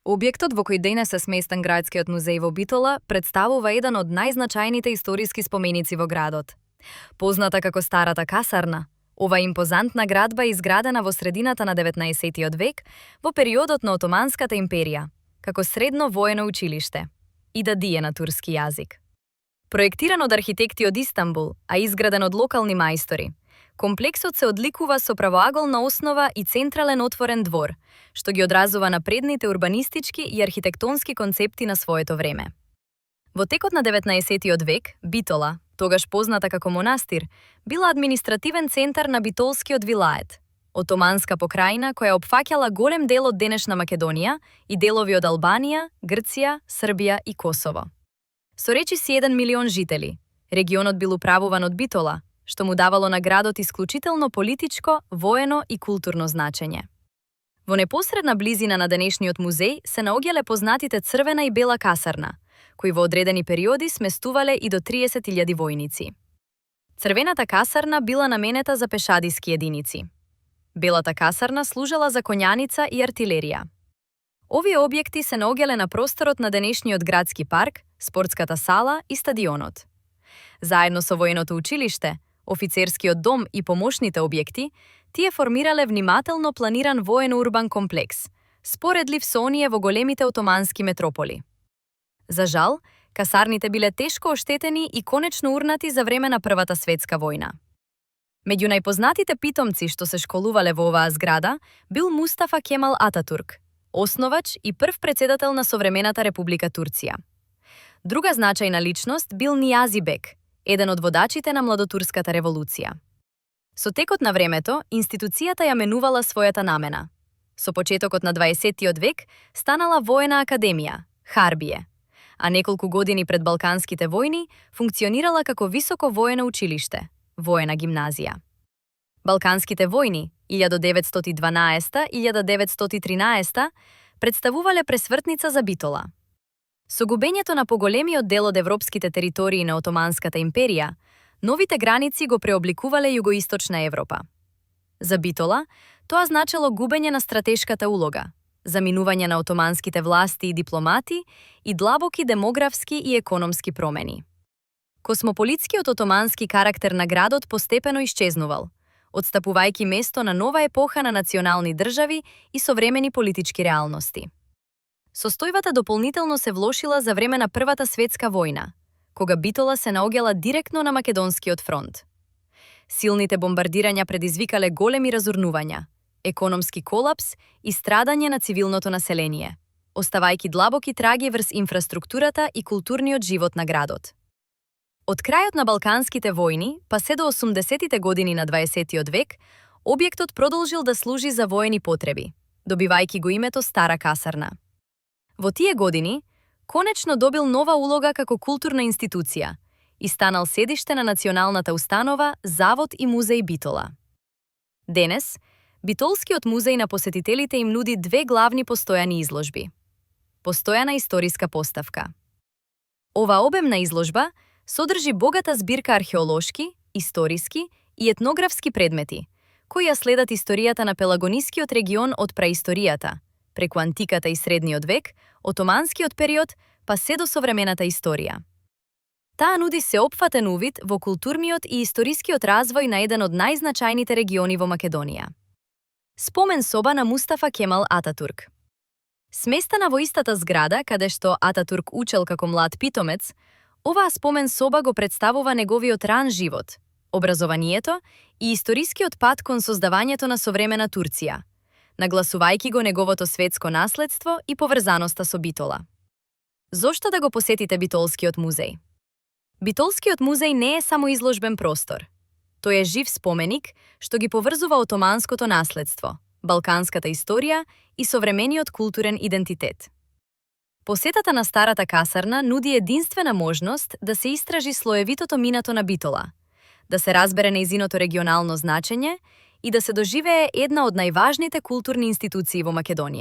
Објектот во кој денес е сместен градскиот музеј во Битола представува еден од најзначајните историски споменици во градот. Позната како Старата касарна, ова импозантна градба е изградена во средината на 19-тиот век во периодот на Отоманската империја, како средно воено училиште, идадие на турски јазик. Проектиран од архитекти од Истанбул, а изграден од локални мајстори, комплексот се одликува со правоаголна основа и централен отворен двор, што ги одразува напредните урбанистички и архитектонски концепти на своето време. Во текот на 19-тиот век, Битола, тогаш позната како монастир, била административен центар на битолскиот вилает, Отоманска покрајна која опфаќала голем дел од денешна Македонија и делови од Албанија, Грција, Србија и Косово. Со речиси 1 милион жители, регионот бил управуван од Битола, што му давало на градот исклучително политичко, воено и културно значење. Во непосредна близина на денешниот музеј се наоѓале познатите црвена и бела касарна, кои во одредени периоди сместувале и до 30.000 војници. Црвената касарна била наменета за пешадиски единици. Белата касарна служела за коњаница и артилерија. Овие објекти се наоѓале на просторот на денешниот градски парк, спортската сала и стадионот. Заедно со военото училиште, офицерскиот дом и помошните објекти, тие формирале внимателно планиран воено-урбан комплекс, споредлив со оние во големите отомански метрополи. За жал, касарните биле тешко оштетени и конечно урнати за време на Првата светска војна. Меѓу најпознатите питомци што се школувале во оваа зграда бил Мустафа Кемал Ататурк, основач и прв председател на современата Република Турција. Друга значајна личност бил Нијази Бек, еден од водачите на младотурската револуција. Со текот на времето, институцијата ја менувала својата намена. Со почетокот на 20-тиот век станала воена академија, Харбие, а неколку години пред Балканските војни функционирала како високо воено училиште, воена гимназија. Балканските војни 1912-1913 представувале пресвртница за Битола. Со губењето на поголемиот дел од европските територии на Отоманската империја, новите граници го преобликувале југоисточна Европа. За Битола, тоа значело губење на стратешката улога, заминување на отоманските власти и дипломати и длабоки демографски и економски промени. Космополитскиот отомански карактер на градот постепено исчезнувал, отстапувајќи место на нова епоха на национални држави и современи политички реалности. Состојбата дополнително се влошила за време на Првата светска војна, кога Битола се наоѓала директно на Македонскиот фронт. Силните бомбардирања предизвикале големи разурнувања, економски колапс и страдање на цивилното население, оставајќи длабоки траги врз инфраструктурата и културниот живот на градот. Од крајот на Балканските војни, па се до 80-тите години на 20-тиот век, објектот продолжил да служи за воени потреби, добивајќи го името Стара касарна. Во тие години, конечно добил нова улога како културна институција и станал седиште на националната установа Завод и музеј Битола. Денес, Битолскиот музеј на посетителите им нуди две главни постојани изложби. Постојана историска поставка. Ова обемна изложба содржи богата збирка археолошки, историски и етнографски предмети, кои ја следат историјата на Пелагонискиот регион од праисторијата, преку антиката и средниот век, отоманскиот период, па се до современата историја. Таа нуди сеопфатен увид во културниот и историскиот развој на еден од најзначајните региони во Македонија. Спомен соба на Мустафа Кемал Ататурк. Сместена во истата зграда каде што Ататурк учел како млад питомец, оваа спомен соба го представува неговиот ран живот, образованието и историскиот пат кон создавањето на современа Турција, нагласувајќи го неговото светско наследство и поврзаноста со Битола. Зошто да го посетите Битолскиот музеј? Битолскиот музеј не е само изложбен простор. Тој е жив споменик што ги поврзува отоманското наследство, балканската историја и современиот културен идентитет. Посетата на Старата касарна нуди единствена можност да се истражи слоевитото минато на Битола, да се разбере нејзиното регионално значење и да се доживее една од најважните културни институции во Македонија.